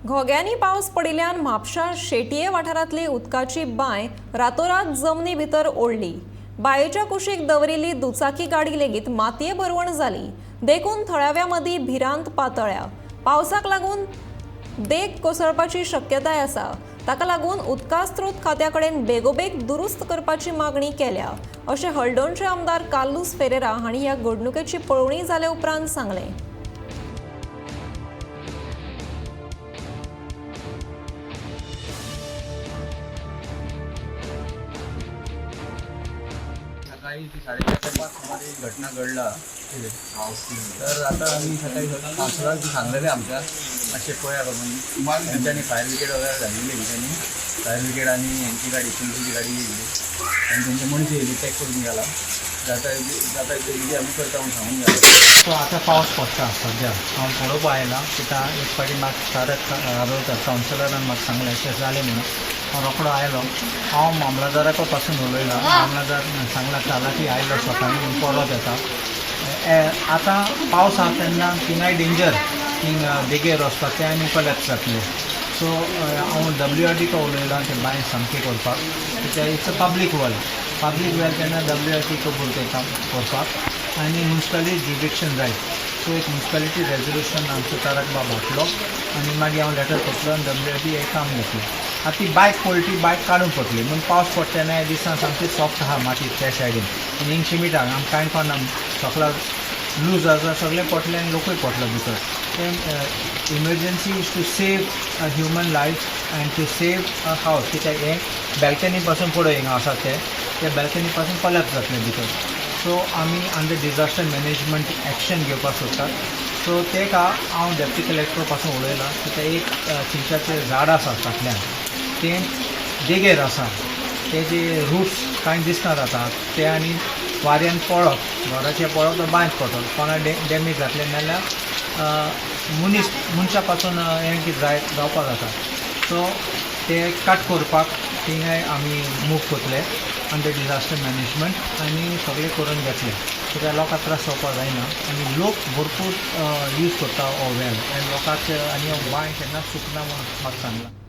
घोग्यांनी पावस पडिल्ल्यान म्हापशा शेटये वाठारांतली उदकाची बांय रातोरात जमनी भितर ओडली. बांयेच्या कुशीक दवरिल्ली दुचाकी गाडी लेगीत मातये भरवण जाली. देखून थळाव्या मदीं भिरांत पातळ्ळ्या. पावसाक लागून देग कोसळपाची शक्यताय आसा. ताका लागून उदका स्रोत खात्या कडेन बेगोबेग दुरुस्त करपाची मागणी केल्या, अशें हळदोणचे आमदार कार्लुस फेरेरा हांणी ह्या घडणुकेची पळोवणी जाले उपरांत सांगलें. सकाळी 4:30च्या 5 सुमारे ही घटना घडला. तर आता आम्ही सकाळी काउन्सिलरांक सांगलेले आमच्या, मातशें पळया म्हणून. तेंच्यांनी फायर ब्रिगेड वगैरे धाडिल्ली, तेंच्यांनी फायर ब्रिगेड आनी हेंची गाडी, पुलिसाची गाडी येयल्ली आनी तेंचे मनीस येयली, चॅक करून गेला. जाता जाता इतले बेगीन आमी करता म्हणून सांगून गेला. सो आतां पावस पडटा सद्या, हांव पळोवपा आयलां कित्याक एक फावटी म्हाका तारक आरोलकर कावन्सिलरान म्हाका सांगलें अशें जालें म्हणून. हांव रोखडो आयलो. हांव मामलादाराको पासून उलयलां. मामलादार सांगलां तालाटी आयलो सकाळीं पूण परत येता. आतां पावस आहा तेन्ना थिंगाय डेंजर, थिंग देगेर वचपाक तें आनी कॉलेप्स जातलें. सो हांव डब्ल्यू आर डीको उलयलां तें बांय सामकें करपाक, कित्याक it's a public well, public well. तेन्ना डब्ल्यू आर डीको बरयता करपाक आनी मुन्सिपालिटी जुरिडिक्शन जाय. सो एक मुन्सिपालिटी रेजोल्युशन आमचो तारक बाब हाडलो आनी मागीर हांव लेटर करतलो आनी डब्ल्यू आर डी हें काम घेतलें. आतां ती बायक पडली, ती बायक काडूंक पडटली म्हूण. पावस पडटा तेन्ना ह्या दिसान सामकी सॉफ्ट आहा माती त्या सायडीन आनी हिंग शिमिटाक आम कांय कोणा सगळो लूज आसा, सगळें पडलें आनी लोकूय पडलो भितर. तें emergency is to save a human life and to save a house, कित्याक हें बॅल्कनी पासून पळय हिंगा आसा तें, ते बॅल्कनी पासून कॉलेप्स जातलें भितर. सो आमी अंडर डिजास्टर मॅनेजमेंट एक्शन घेवपाक सोदतात. सो तेका हांव डेप्टी कलेक्टर पासून उलयलां, कित्याक एक चिंचाचें झाड आसा फाटल्यान, तें देगेर आसा, तेजे रुट्स कांय दिसना जाता ते आनी वाऱ्यान पडत, घराचेर पडत, तो बांयत पडत, कोणा डॅमेज जातलें नाल्यार मनीस मनशा पासून हें कितें जाय जावपाक जाता. सो ते कट करपाक थिंगाय आमी मूव करतले अंडर डिजास्टर मॅनेजमेंट आनी सगळें करून घेतलें, कित्याक लोकांक त्रास जावपाक जायना आनी लोक भरपूर यूज करता हो वेल आनी लोकांक आनी हो बांय केन्नाच सुकना म्हणून म्हाका सांगलां.